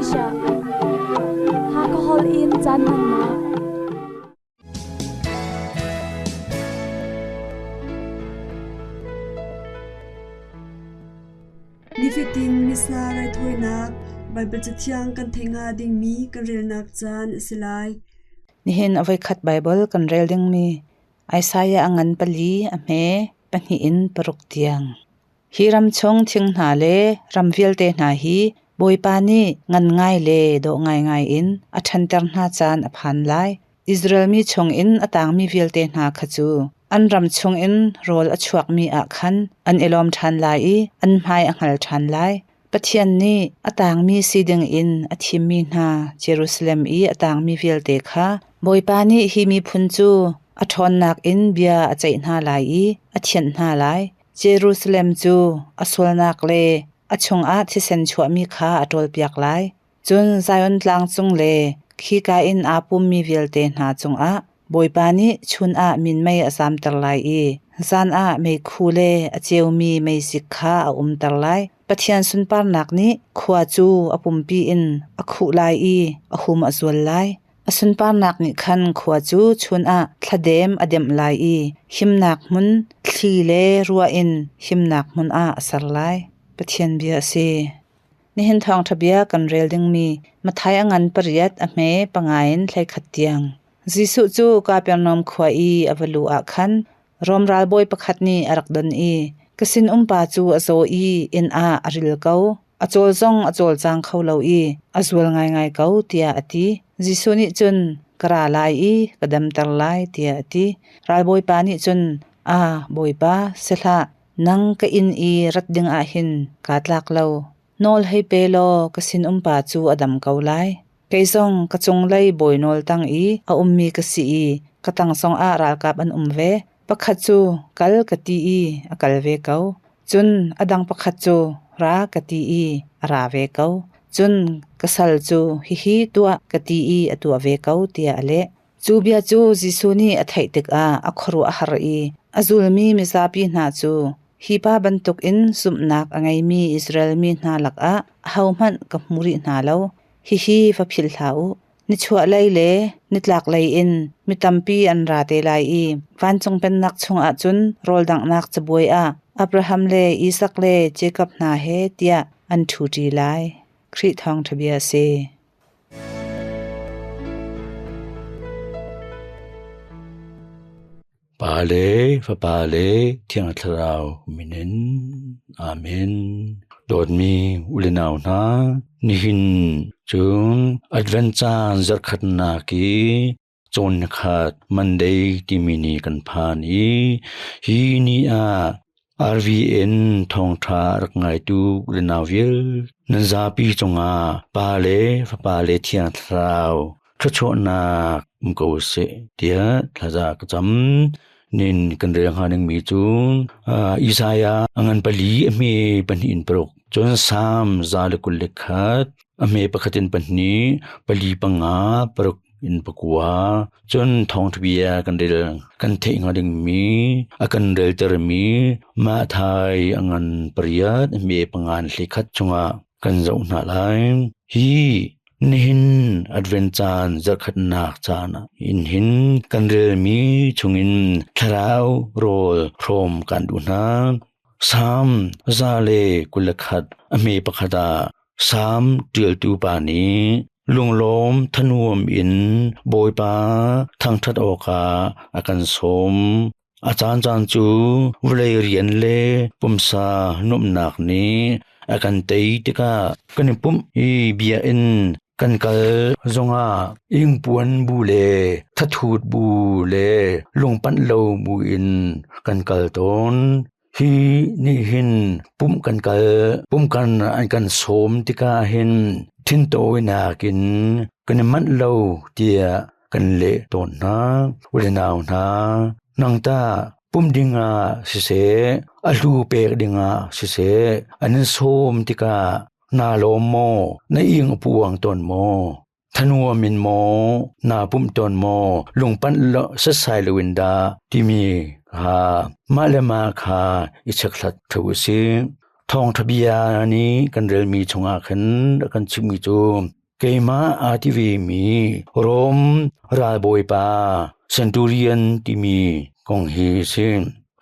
Asia. Hakha Hall in caan hmannak. Nifatin Missa raithawinak Baibal Cathiang kan theih hnga dingmi kan relnak caan a si lai. Nihin a voikhat Baibal kan rel dingmi Isaiah a ngan pali a hme pahnih in paruk tiang. Hi ram chung thing hna le ram vialte hna hi Bawipa nih ngan ngai le dawh ngaingai in a ṭhanter hna caan a phan lai. Israel mi chungin a tangmi vialte hna kha cu an ram chungin rawl a chuakmi ah khan an i lawm ṭhan lai i an hmai a hngal ṭhan lai. Pathian nih a tangmi si dingin a thimmi hna Jerusalem i a tangmi vialte kha Bawipa nih hi miphun cu a ṭhawnnak in bia a ceih hna lai i a thianh hna lai. Jerusalem cu a sualnak le a chungah thisen chuahmi kha a ṭawlpiak lai. Cun Zion tlang cung le khika in aa pummi vialte hna cungah Bawipa nih chun ah minmei a zamter lai i zan ah meikhu le a ceumi meizik kha a umter lai. Pathian sunparnak nih khua cu a pumpi in a khuh lai i a hum a zual lai. A sunparnak nih khan khua cu chun ah thladem a demh lai i himnak hmun thli le ruah in himnak hmun ah a ser lai. Pathian bia a si. Nihin thawngṭha bia kan rel dingmi Matthai a ngan pariat a hme panga in hleikhat tiang. Jesuh cu Kapernaum khua i a va luh ah khan Rom ralbawi pakhat nih a rak don i ka sinumpa cu a zaw i inn ah a ril ko. A cawl zong a cawlcang kho lo i a zual ngaingai ko tiah a ti. Jesuh nih cun ka ra lai i ka damter lai tiah a ti. Ralbawipa nih cun, Aa, Bawipa, si hlah, Nang ka inn i rat ding ah hin kaa tlak lo. Nawl hei pe law ka sinumpa cu a dam ko lai. Kei zong ka cunglei bawi nawl tang i a ummi ka si i ka tang zongah ralkap an um ve. Pakhat cu kal ka ti i a kal ve ko. Cun a dang pakhat cu ra ka ti i a ra ve ko. Cun ka sal cu hihi tuah ka ti i a tuah ve ko tiah a leh. Cu bia cu Jesuh nih a theih tikah a khuaruah a har i a zulmi mizapi hna cu hi pa bantukin zumhnak a ngeimi Israel mi hna lakah ahohmanh ka hmu rih hna lo. Hihi va philh hlah u. Nichuahlei le nitlaklei in mi tampi an ra te lai i vancung pennak chungah cun rawldanghnak cabuai ah Abraham le Isak le Jakob hna he tiah an ṭhuṭi lai. Khrih thawngṭha bia a si. Pa le Fapa le Thiang Thlarau min in. Amen. Dawtmi u le nau hna, nihin cun Advent caan zarhkhatnak i cawn khat Monday timi ni kan phan i hi ni ah RVN thawngṭha rak ngaitu u le nau vial nan zapi cungah Pa le Fapa le Thiang Thlarau thluachuahnak um ko seh tiah thlaza ka cam. Nin kan rel hnga dingmi cu Isaiah a ngan pali a hme pahnih in paruk cun Salm 121 a hme pakhat in pahnih pali panga paruk in pakua cun thawngṭha bia kan rel kan theih hnga dingmi a kan reltermi Matthai a ngan pariat a hme panga in hleikhat chungah kan zoh hna lai. Hi nihin Advent caan zarhkhatnak caan ah in hin kan relmi chungin thlarau rawl hrawm kan duh hna. Salm 121 a hme pakhat ah Salm ṭialtu pa nih lunglawm thanuam in Bawipa thangṭhat awkah a kan sawm. A caancaan cu vawlei rian le pumsa nuamhnak nih a kan tei tikah kan i pumh i biakinn kan kal zongah ingpuan bu le thathut bu le lungpanh lo bu in kan kal tawn. Hi nih hin pumh kan kal, pumh kan an kan sawm tikah hin thintawinak in kan i manh lo tiah kan leh tawn hna. U le nau hna, nang tah pumh dingah siseh, a hlu pek dingah siseh, an in sawm tikah naa lawm maw? Na ing a puang tawn maw? Thanuam in maw naa pumh tawn maw lungpanh lo setsai loin dah timi kha mah le mah kha i chekhlat ṭheo u sih. Thawngṭha bia nih kan relmi chungah khan a kan chimhmi cu keimah aa ti vemi Rom ralbawipa Centurion timi kong hi a si.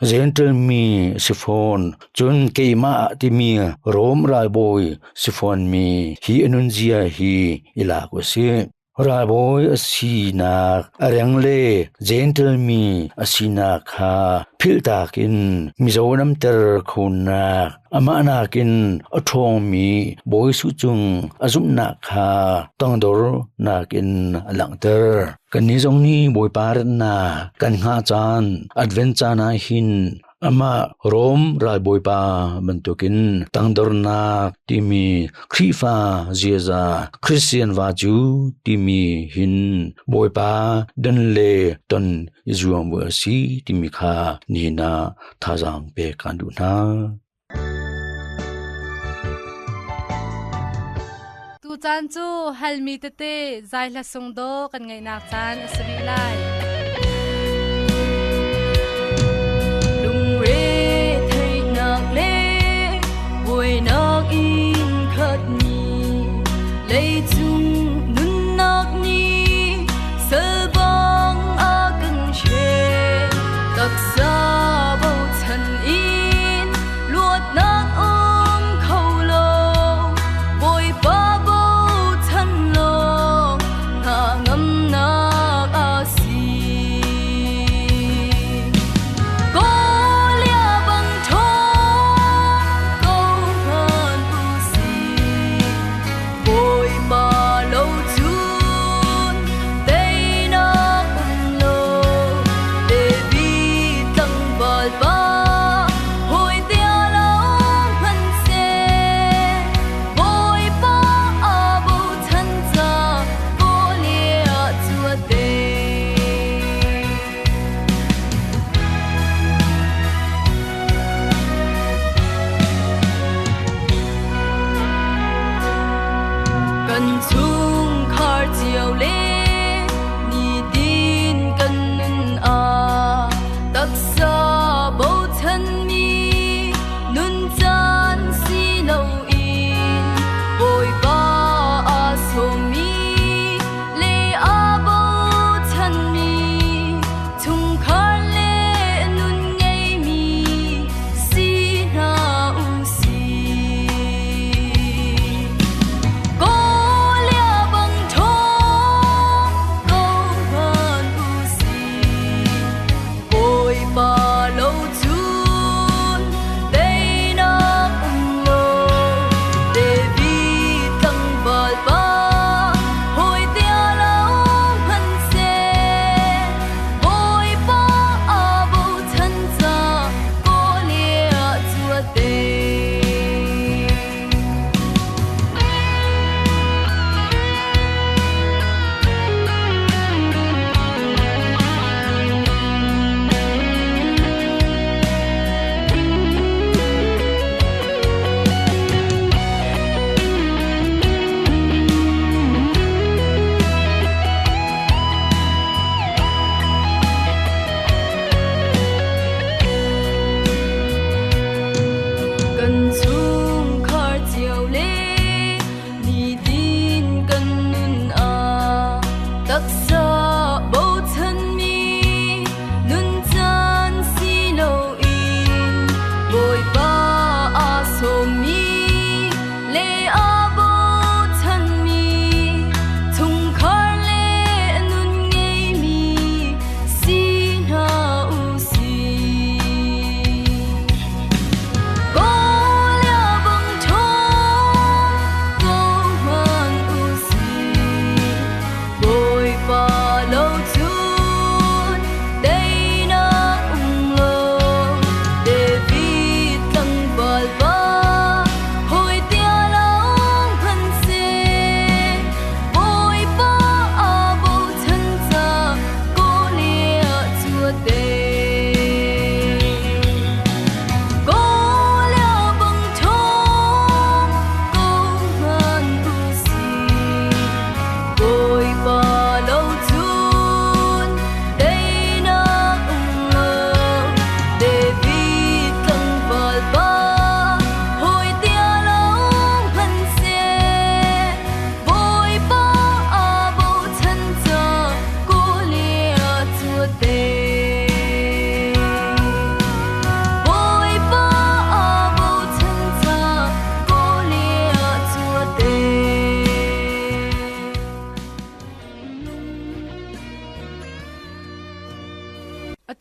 Gentle mi si fawn, cun keimah timi Rom ralbawi si fawnmi hi a nunzia hi i lak u sih. Ralbawi a sinak a reng le Gentle mi a sinak kha philhtak in mizaw namter khonak amah nakin a ṭhawngmi Bawi Jesuh cung a zumhnak kha tangdornak in a langhter. Kannih zong nih Bawipa ratnak kan hngah caan Advent caan ah hin Amah Rom ralbawipa bantukin tangdornak timi Khrihfa ziaza Christian va cu timi hin Bawipa don le ton i zuam bu a si timi kha nihin ah thazaang pek kan duh hna. Tucaan cu halmi tete zai hla sung daw kan ngaihnak caan a si rih lai. Lungre theihnak le buainak in khatmi leicung nunnak nih salbang a kan hren taksa bochan in luatnak um kho lo Bawipa bochan law hna ngamnak a si Goliath bang ṭhawng ko hmanh u sih Bawipa lo cun teinak um lo David tlangval pa hawi tia lo hmanhseh Bawipa aa bochan ca Goliath cu a tei. Kan chungkhar cio le nitin kan nun ah taksa bochanmi nun caan si loin Bawipa aa sawmmi le aa bochanmi chungkhar le nun ngeimi si hna u sih. Goliath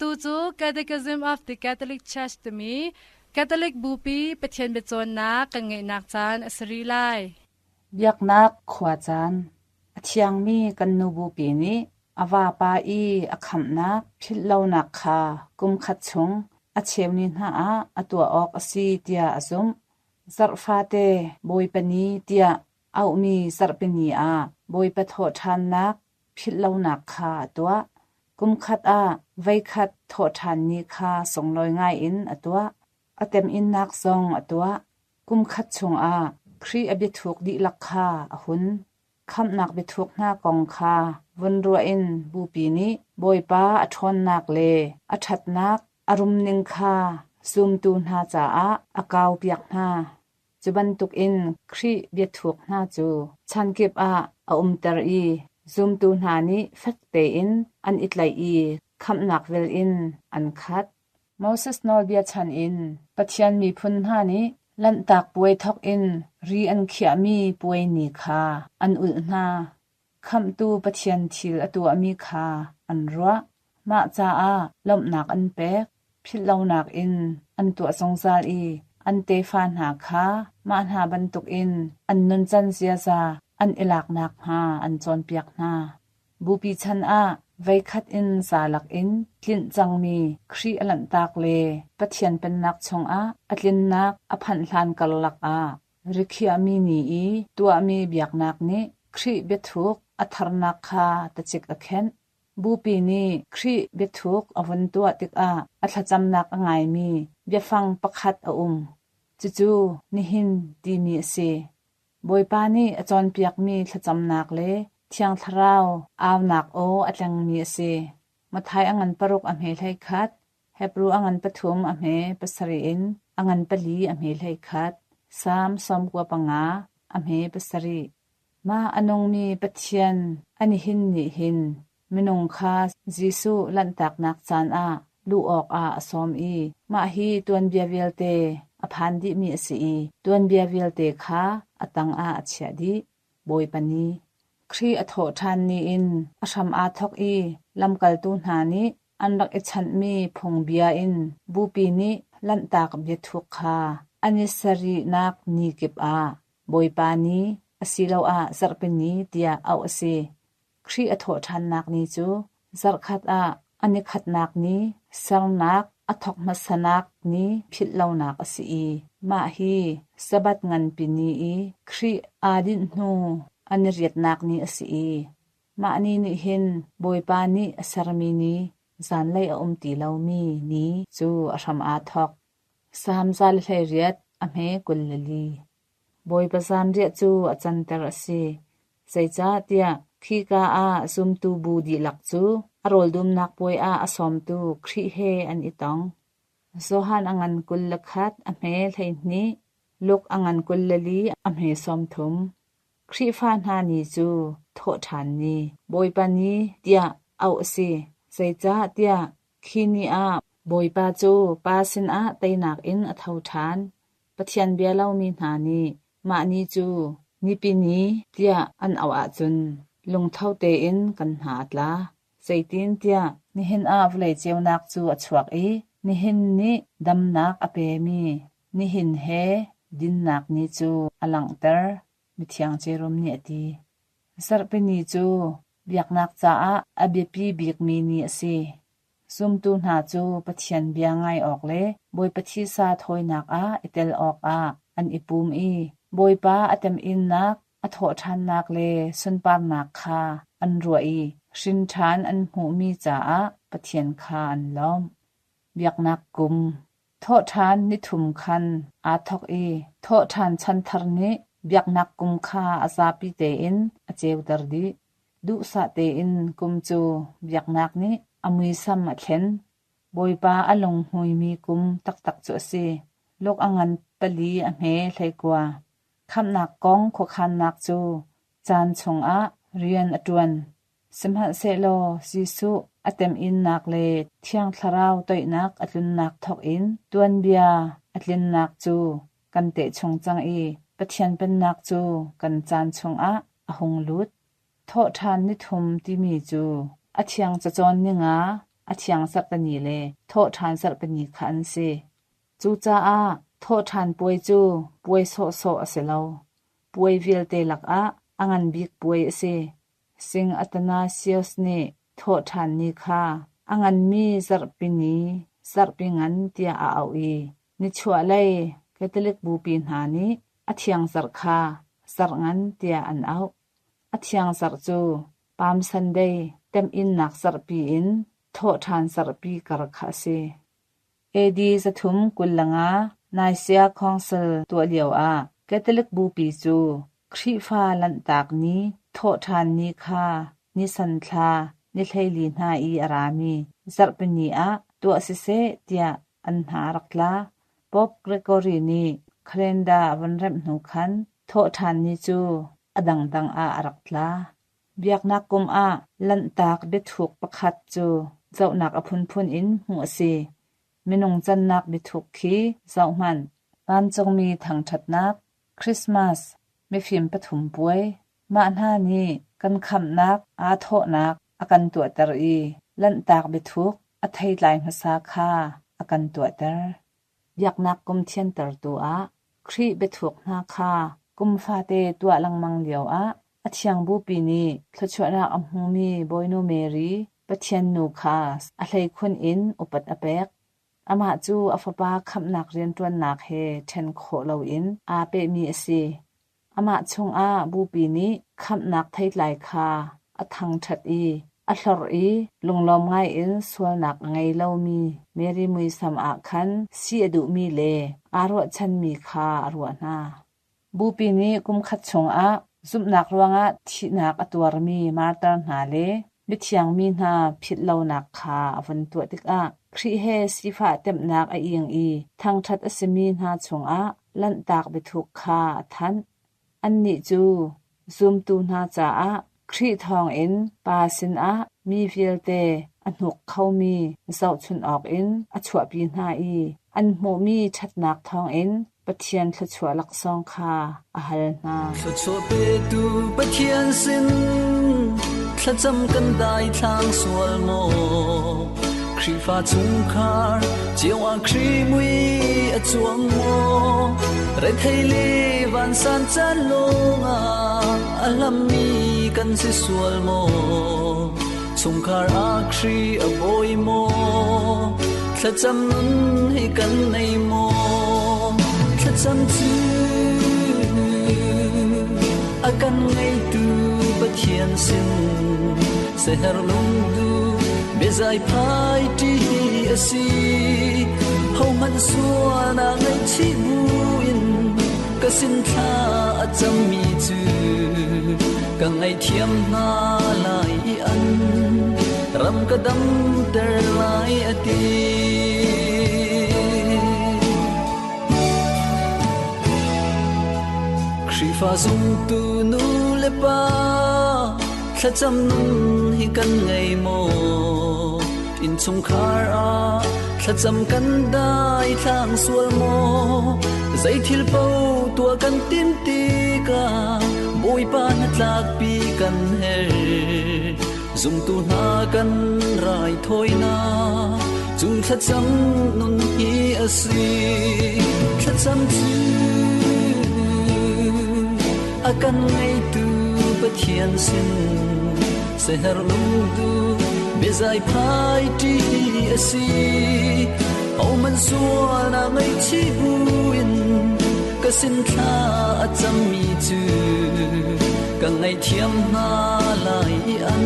Atu cu Catechism of the Catholic Church timi Catholic Bupi Pathian biacawnnak kan ngeihnak caan a si rih lai. Biaknak khuacaan A thiangmi kan nu bupi nih a vapa i a khamhnak philhlonak kha kumkhat chung a cheu ni hna ah a tuah awk a si tiah a zumh. Zarh fate Bawipa Ni tiah auhmi zarhpi ni ah Bawipa thawhṭhannak philhlonak kha a tuah. Kumkhat ah voikhat thawhṭhan ni kha sunglawi ngaiin a tuah. A temhinnak zong a tuah. Kumkhat chungah Khrih a biathuk dihlak kha a hun. Khamhnak biathuk hna kong kha vun ruah in Bupi nih Bawipa a ṭhawnnak le a ṭhatnak a rumning kha zumtu hna caah a kaupiak hna. Cu bantukin Khrih biathuk hna cu chankip ah a umter i zumtu hna nih fek tein an i tlaih i khamhnak vel in an khat. Moses nawlbia chan in Pathian miphun hna nih Lanhtak Puai thawk in ri an khiahmi puai ni kha an ulh hna. Khamhtu Pathian thil a tuahmi kha an ruah. Mah caah lawmhnak an pek. Philhlonak in an tuah zungzal i an tefa hna kha mah hna bantukin an nuncan ziaza an i lak nakhnga an cawnpiak hna. Bupi chan ah voikhat in zalak in tlinh cangmi Khrih a lanhtak le Pathian Pennak chungah a tlinnak a phanh hlan karlak ah rikhiahmi ni i tuahmi biaknak nih Khrih biathuk a tharnak kha tacik a khenh. Bupi nih Khrih biathuk a vun tuah tikah a thlacamnak a ngaimi biafang pakhat a um. Cucu nihin timi a si. Bawipa nih a cawnpiakmi thlacamnak le Thiang Thlarau aunak aw a tlengmi a si. Matthai a ngan paruk a hme 11, Hebru a ngan pathum a hme pasarih in a ngan pali a hme 11, Salm 95 a hme pasarih. Mah a nungmi Pathian a nihin nih hin minung kha Jesuh lanhtaknak caan ah luh awkah a sawm i mah hi tuanbia vialte a phan dihmi a si i tuanbia vialte kha a tangah a chiah dih. Bawipa ni. Khrih a thawh ṭhan ni in a hram aa thawk i lamkaltu hna nih an rak i chanhmi phungbia in Bupi nih Lanhtak biathuk kha an i sarihnak ni kip ah Bawipa Ni asiloah Zarhpi Ni tiah auh a si. Khrih a thawhṭhannak ni cu zarhkhat ah a nikhatnak ni, sernak a thawk hmasanak ni philhlonak a si i mah hi Sabbath nganpi ni i Khrih aa dinh hnu a ni riatnak ni a si i mah ni nih hin Bawipa nih a sermi ni, zanlei a um ti lomi ni cu a hram aa thawk. Salm 118 a hme 24. Bawipa zanriah cu a canter a si. Zeicahtiah khika ah zumtu bu dihlak cu a rawldumnak puai ah a sawmtu Khrih he an i tong. Johan a ngan 21 a hme 12, Luke a ngan 24 a hme 30. Khrihfa hna ni cu thawhṭhan ni, Bawipa ni tiah auh a si. Zeicahtiah khi ni ah Bawipa cu Pa sinah teinak in a tho ṭhan. Pathian bia lomi hna nih mah ni cu Nipi Ni tiah an auh ahcun lungtho tein kan hna a tla. Zeitintiah nihin ah vawlei ceunak cu a chuak i nihin nih damnak a pemi nihin he dinnak ni cu a langhter, Mithiang Jerom nih a ti. Zarhpi ni cu biaknak caah a biapi bikmi ni a si. Zumtu hna cu Pathian bia ngai awk le Bawipa thisa thawinak ah i tel awkah an i pum i Bawipa a temhinnak, a thawhṭhannak le sunparnak kha an ruah i hrinṭhan an hmuhmi caah Pathian kha an lawmh. Biaknak kum Thawhṭhan nithum khan aa thawk i thawhṭhan chanthar nih biaknak kum kha a zapi tein a ceuter dih. Duhsah tein kum cu biaknak nih a muisam a thlen. Bawipa a lunghmuimi kum taktak cu a si. Luk a ngan pali a hme 19. Khamhnak kong khuakhannak cu caan chungah rian a ṭuan. Sihmanhsehlaw Jesuh a temhinnak le Thiang Thlarau toihnak a tlunnak thawkin tuanbia a tlinnak cu kan teh chung cang i Pathian Pennak cu kan caan chungah a hung lut. Thawhṭhan nithum timi cu a thiang cacawn ninga a thiang zarhpini le thawhṭhan zarhpini kha an si. Cucaah thawhṭhan puai cu puai sawhsawh a si lo. Puai vialte lakah a ngan bik puai a si. Sing Athanasius nih thawhṭhan ni kha a nganmi zarhpini, zarhpi ngan tiah a auh i nichuahlei Catholic bupi hna nih a thiang zarh kha zarh ngan tiah an auh. A thiang zarh cu Palm Sunday temhinnak zarhpi in thawhṭhan zarhpi kar kha a si. AD 325 Nicaea Council tuah lioah Catholic Bupi cu Khrihfa Lanhtak Ni, Thawhṭhan Ni kha Nisan thla ni 14 hna i a rami Zarhpini ah tuah siseh tiah an hna a rak tla. Pope Gregory nih calendar a von remh hnu khan Thawhṭhan Ni cu a dangdang ah a rak tla. Biaknak kum ah Lanhtak biathuk pakhat cu zohnak a phunphun in hmuh a si. Minung cannak biathuk khi zohhmanh. Vancungmi thangṭhatnak, Christmas, mifim pathum puai, mah hna nih kan khamhnak aa thawhnak a kan tuahter i Lanhtak biathuk a theitlai hmasa kha a kan tuahter. Biaknak kum thiantertu ah Khrih biathuk hna kha kum fate tuah lengmang lioah a thiang bupi nih thluachuahnak a hmumi Bawinu Mary, Pathian nu kha a hleikhun in upat a pek. Amah cu a Fapa khamhnak rianṭuannak he ṭhen khawh loin aa pehmi a si. Amah chungah bupi nih khamhnak theitlai kha a thangṭhat i a hlorh i lunglawm ngaiin sualnak a ngei lomi Mary muisam ah khan si a duhmi le aa ruahchanmi kha a ruah hna. Bupi nih kumkhat chungah zumhnak ruangah thihnak a tuarmi martar hna le mithiang mi hna philh lonak kha a vun tuah tikah Khrih he sifah temhnak a ing i thangṭhat a simi hna chungah Lanhtak biathuk kha a thanh. Annih cu zumtu hna caah Khrih thawngin Pa sinah mi vialte a hnuk khomi zohchunh awkin a chuahpi hna i an hmuhmi ṭhatnak thawngin Pathian thluachuah laksawng kha a hal hna. Thluachuah petu Pathian sin thlacam kan dai thlang sual maw? Khrihfa chungkhar cio ah Khrih mui a cuang maw? Rethei le vansan caan lawngah a hlammi kan si sual maw? Chungkhar ah Khrih a bawi maw? Thlacam nun hi kan nei maw? Thlacam cu a kan ngeitu Pathian sin seher lungdu biazai phai ṭi a si. Hohmanh sualnak ngaihchih buin ka sin thla a cammi cu ka ngaihthiam hna lai i an ram ka damter lai a ti. Khrihfa zumtu nu le pa thlacam nun hi kan ngei maw? Innchungkhar ah thlacam kan dai thlang sual maw? Zeithil paoh tuah kan tim tikah Bawipa hnatlakpi kan herh. Zumtu hna kan raithawinak cu thlacam nun hi a si. Thlacam cu a kan ngeitu Pathian sin seher lungdu biazai phai ṭi a si. Homan sualnak ngaihchih buin ka sin thla a cammi cu ka ngaihthiam hna lai i an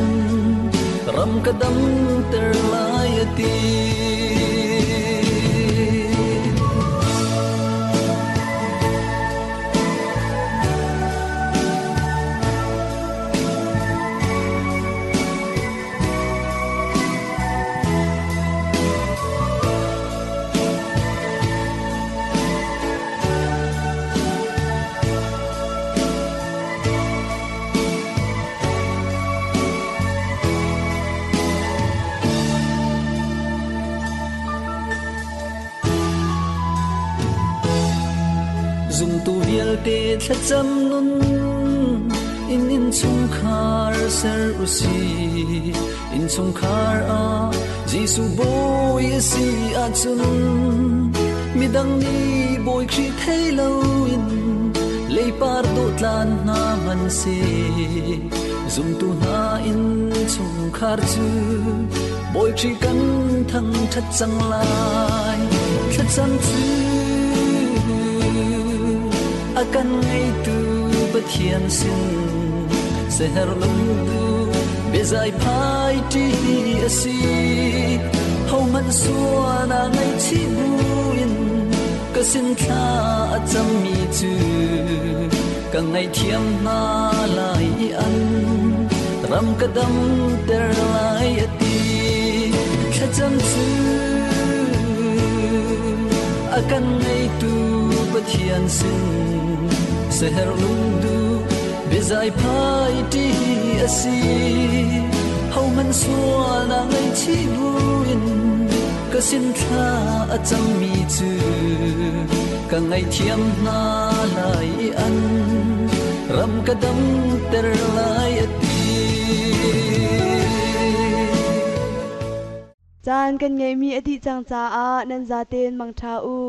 ram ka damter lai a ti. Zumtu vialte thlacam nun in in. Innchungkhar ser usi, innchungkhar ah Jesuh Bawi a si ahcun midang nih Bawi Khrih thei loin leipar dawhtlan hna hmanhseh zumtu hna innchungkhar cu Bawi Khrih kan thangṭhat cang lai. Thlacam cu a kan ngeitu Pathian sin seher lungdu biazai phai ṭi a si. Hohmanh sual a ngaihchih buin ka sin thla a cammi cu ka ngaihthiam hna lai i an ram ka damter lai a ti. Thlacam cu a kan ngeitu Pathian sin seher lungdu biazai phai ṭi a si. Hohmanh sual a ngaihchih buin ka sin thla a cammi cu ka ngaihthiam hna lai i an ram ka damter lai a ti. Caan kan ngeihmi a dih cang caah nan zaten mangṭha u.